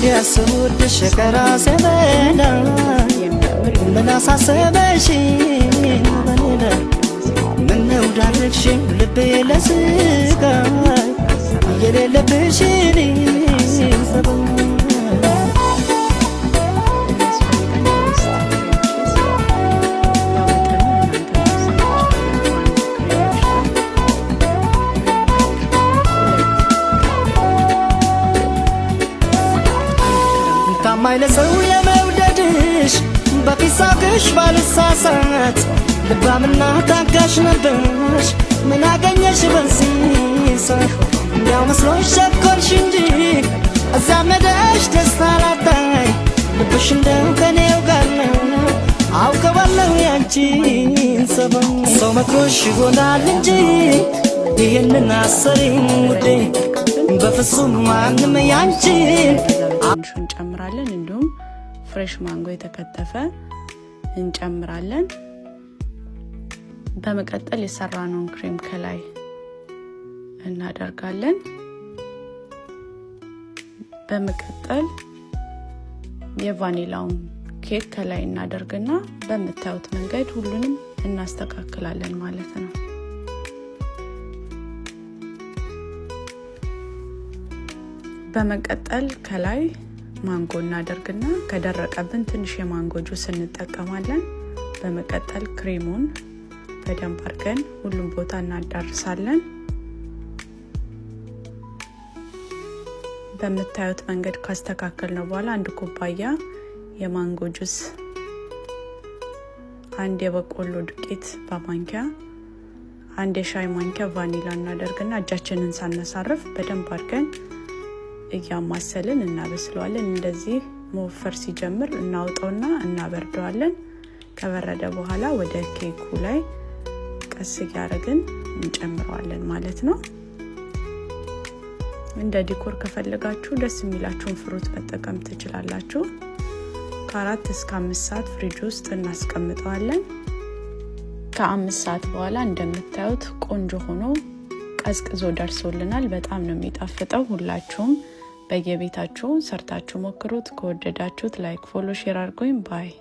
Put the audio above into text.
እንዲያ ስወድሽ ከራሴ በላይ የሚያምር ምን አሳሰበሽ በኔ ላይ? ምነው ዳረግሽው ልቤ ለስቃይ የሌለብሽን ጸባይ። የሚያስፈልገን አምስት cream cheese፣ ያው መጠኑን እናንተ መወሰን ትችላላችሁ። አንድ ክሬም 2 cup፣ አንድ ታማኝ ለሰው ለመውደድሽ በፊት ሳቅሽ ባልሳሳት ልባምና ታጋሽ ነበርሽ። ምን አገኘሽ በዚህ ሰዓት? እንዲያው መስሎሽ ቸኮልሽ እንጂ እዛም ሄደሽ ደስታ ላታይ ልብሽ እንደው ከኔው ጋር ነው። አውቀዋለሁ ያንቺን ጸባይ። ሰው መክሮሽ ይሆናል እንጂ ይህንን አሰሪም ውዴ በፍጹም ማንም ያንቺን ትንሹ እንጨምራለን። እንዲሁም fresh ማንጎ የተከተፈ እንጨምራለን። በመቀጠል የሰራነውን ክሬም ከላይ እናደርጋለን። በመቀጠል የቫኒላውን ኬክ ከላይ እናደርግና በምታዩት መንገድ ሁሉንም እናስተካክላለን ማለት ነው። በመቀጠል ከላይ ማንጎ እናደርግና ከደረቀብን ትንሽ የማንጎ ጁስ እንጠቀማለን። በመቀጠል ክሬሙን በደንብ አድርገን ሁሉም ቦታ እናዳርሳለን። በምታዩት መንገድ ካስተካከልነው በኋላ አንድ ኩባያ የማንጎ ጁስ፣ አንድ የበቆሎ ዱቄት በማንኪያ፣ አንድ የሻይ ማንኪያ ቫኒላ እናደርግና እጃችንን ሳናሳርፍ በደንብ አድርገን እያማሰልን እናበስለዋለን። እንደዚህ መወፈር ሲጀምር እናውጠውና እናበርደዋለን። ከበረደ በኋላ ወደ ኬኩ ላይ ቀስ እያደረግን እንጨምረዋለን ማለት ነው። እንደ decor ከፈለጋችሁ ደስ የሚላችሁን fruit መጠቀም ትችላላችሁ። ከ4 እስከ 5 ሰዓት ፍሪጅ ውስጥ እናስቀምጠዋለን። ከ5 ሰዓት በኋላ እንደምታዩት ቆንጆ ሆኖ ቀዝቅዞ ደርሶልናል። በጣም ነው የሚጣፍጠው። ሁላችሁም በየቤታችሁ ሰርታችሁ ሞክሩት። ከወደዳችሁት like፣ follow፣ share አድርጉኝ። Bye.